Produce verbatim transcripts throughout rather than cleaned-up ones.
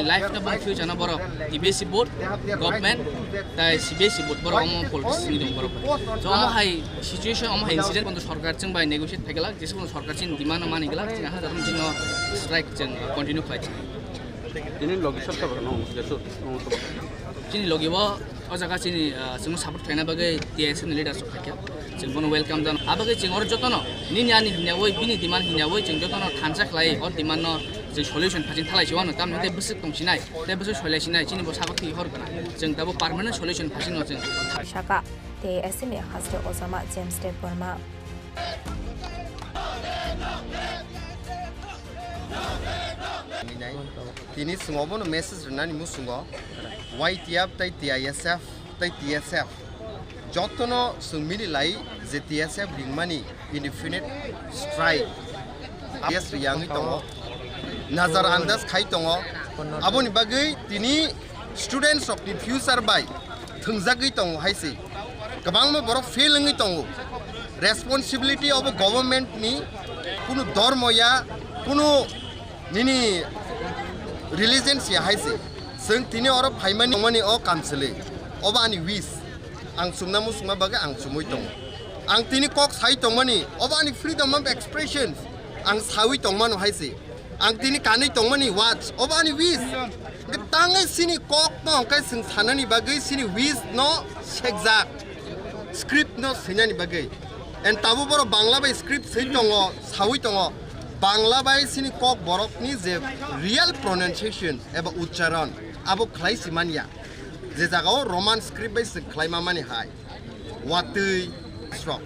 Life no bo future no borok T B S C board, government, tai C B S C board borok omo politics ni dong borok. So omo hai situation, omo hai incident kono sorkar chwng bai negotiate thaiglak, jesa kono sorkar chini demand no mani glak, chini ha jarum chini strike chwng continue khlai. Ini logi sab sab no jesu. Chini logi bo o jaga chini, ah, chwng support khlaina bagwi T S F ni leaders rok phaikha. Chwng bono welcome jano. Abagwi chwng oro jotono nini ani hinyawi, bini demand hinyawi chwng jotono thansa khlai, o demand no chwng solution phajin thalai se wano, tamni tei bwswk tong sinai, tei bwswk soilai sinai, chini bo sabo thwi hor gana. Chwng tabo permanent solution phajin no chwng. Saka, T S F ni haste ojama James Debbarma. Tini chwng obono message rwnani muchungo Y T F tei T I S F tei T S F jotono chwng mili lai je T S F ringmani indefinite strike. Yes, riyangwi tongo. Nazar andas khai tongo. Aboni bagwi tini students rokni future bai thwngjagwi tongo hai se. Kwbangma borok fail wngwi tongo. Responsibility obo government ni, kunu dormo ya, kunu nini religion si hai se. Chwng tini oro phaimani tongmani o kamchwlwi. Obo ani wish. Ang chumna muchungma bagwi ang chumui tongo. Ang tini kok sai tongmani, obo ani freedom of expression. Ang saui tongmano hai se. Ang tini kanwi tongmani words, obo ani wish. Hwnkhe tangwi chini kok no hwnkhe chwng sanani bagwi chini wish no sekjak. Script no swinani bagwi. And tabuk borok Bangla bai script swi tongo, saui tongo. Bangla bai chini kok borokni je real pronunciation eba uchcharon abo khlai si manya. Je jagao Roman script bai chwng khlai ma mani hai. Watwi srok.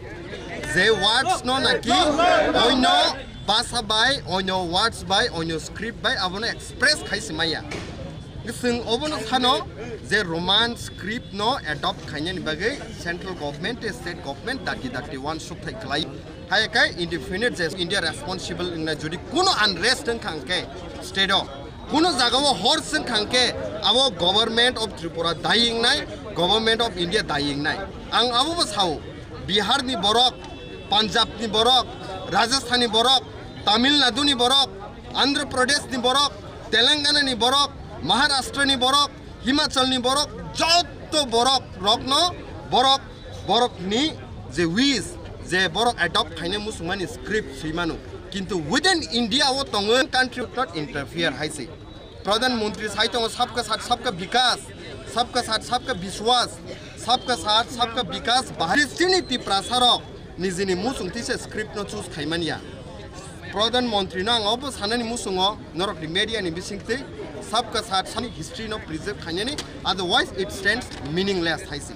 Je words no naki oino basa bai, oino words bai, oino script bai abono express khai si maya. Chwng obono sano je Roman script no adopt khainani bagwi central government tei state government dakti dakti uansuk thai khlai. Hai khe indefinite je India responsible wngna jodi kuno unrest wngkha hwnkhe state o, kuno jagao hor se wngkha hwnkhe abo Government of Tripura dayi wngnai, Government of India dayi wngnai. Ang abobo sao, Bihar ni borok, Punjab ni borok, Rajasthan ni borok, Tamil Nadu ni borok, Andhra Pradesh ni borok, Telangana ni borok, Maharashtra ni borok, Himachal ni borok, jotto borok rokno borok, borok ni je wish, je borok adopt khainai muchungmani script swi mano, kintu within India o tongo country not interfere hai se. Pradhan Mantri sai tongo, sabka saath sabka vikas, sabka saath sabka vishwas, sabka saath sabka vikas bahari chini Tiprasa rok nijini muchung tisa script no choose khaimani ya. Pradhan Mantri no ang obo sanani muchungo norokni media ni bisingtwi sabka saath sani history no preserve khainani, otherwise it stands meaningless hai se.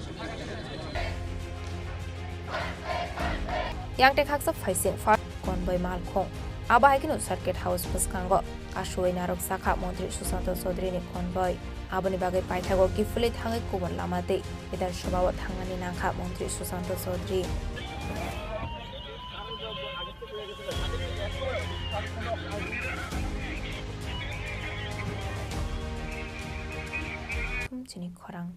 Yang tei khaksa phaising far konboi malkhung. Abo hai kheno Circuit House bwskango. Kasui narwk sakha Montri Susanto Chaudhary ni konboi. Aboni bagwi paithago kiphilwi thangwi kubun lama tei Bidhan Sabha o thangnani nangkha Montri Susanto Chaudhary. Chini khorang.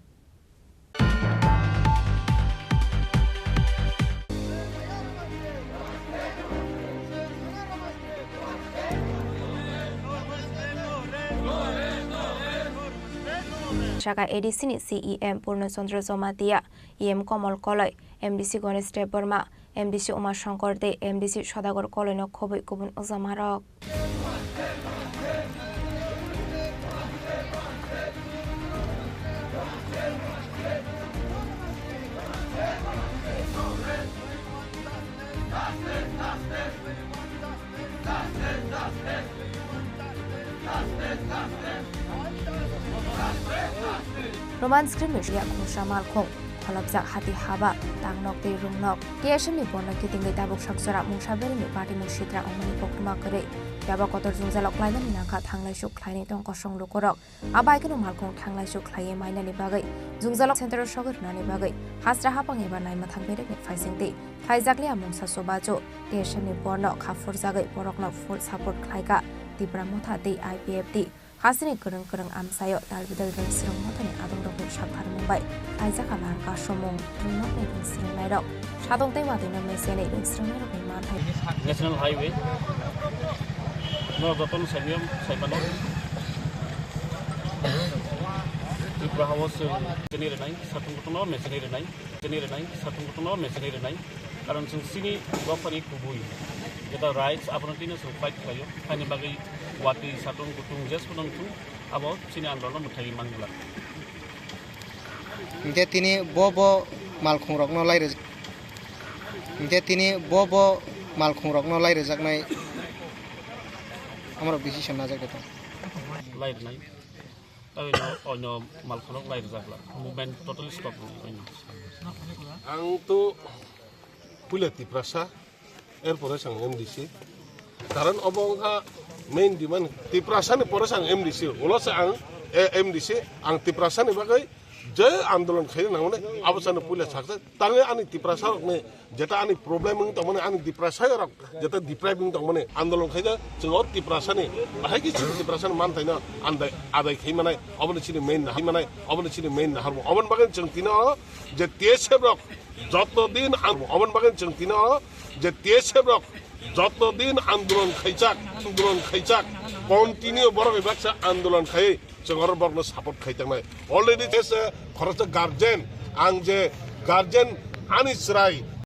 Saka A D C ni C E M Purno Chandra Jamatia, E M Komol Koloi, M D C Ganesh Debbarma, M D C Uma Shankar tei M D C Sodagar Koloi no khobwi kubun ojamarok. Roman script ni suya khungsa malkhung, kholopjak hati haba, tangnok tei rungnok. T S F ni borno kitingwi tabuk sakjora mungsa beremni patimung sitra wngmani koktwma kwrwi. Phiya ba kotor jwngjalo klainani nangkha thanglai suk khlainai tong kosong lukurok. Abo hai kheno malkhung thanglai suk khlaiwi mainani bagwi jwngjalo center o sogwi rwnani bagwi hasra hapang eba naimwthang berekni phaisingtwi khlaijakliya mungsa chubachu. T S F ni borno kha phurjagwi borokno full support khlaikha Tipra Motha tei I P F T. Hasini kwrwng kwrwng amchaio dalbidal rwngswrwng mothani adongrokni saktharmung bai khlaijak a lar kasomung. Rwngnokni rwngswrwngnairok sadong tei watwino mesenwi rwngswrwngnairokni manthai. National Highway no jotono saimiyam saimano. Hao chwng mechine rwnai, satung kutung no mechine rwnai, mechine rwnai, satung kutung no mechine rwnai. Karon chwng chini dophani kubui jeta rights abono tini chwng fight khlaio. Haini bagwi watwi satung kutung jes phano wngthung, abo chini andolon no mwthai mangla. Hingke tini bo bo malkhung rokno lai rwjak. Hingke tini bo bo malkhung rokno lai rwjaknai amorok decision najak de tong. Lai rwnai. Tei no, oino malkhorok lai rwjakla. Movement totally stop rwnai oino. Ang to puila Tiprasa, erpore sang M D C. Karon obo wngkha main demand Tiprasa ni pore sang M D C. Ulo se ang, eh, M D C, ang Tiprasa ni bagwi je andolon khaina nangmani abo sano puila saksa. Tangwi ani Tiprasa rokni jeta ani problem wng tongmani, ani Tiprasa rok jeta deprive wng tongmani andolon khaijak, chwng o Tiprasani bahai khe chini Tiprasani manthaino andai adai khai manai, oboni chini main nahar manai, oboni chini main nahar. Oboni bagwi chwng tino je T S F rok joto din ang, oboni bagwi chwng tino je T S F rok joto din andolon khaijak, andolon khaijak, continue borok bai baksa andolon khai chwng oro borokno support khai tangnai. Already khoroksa guardian, ang je guardian ani chwrai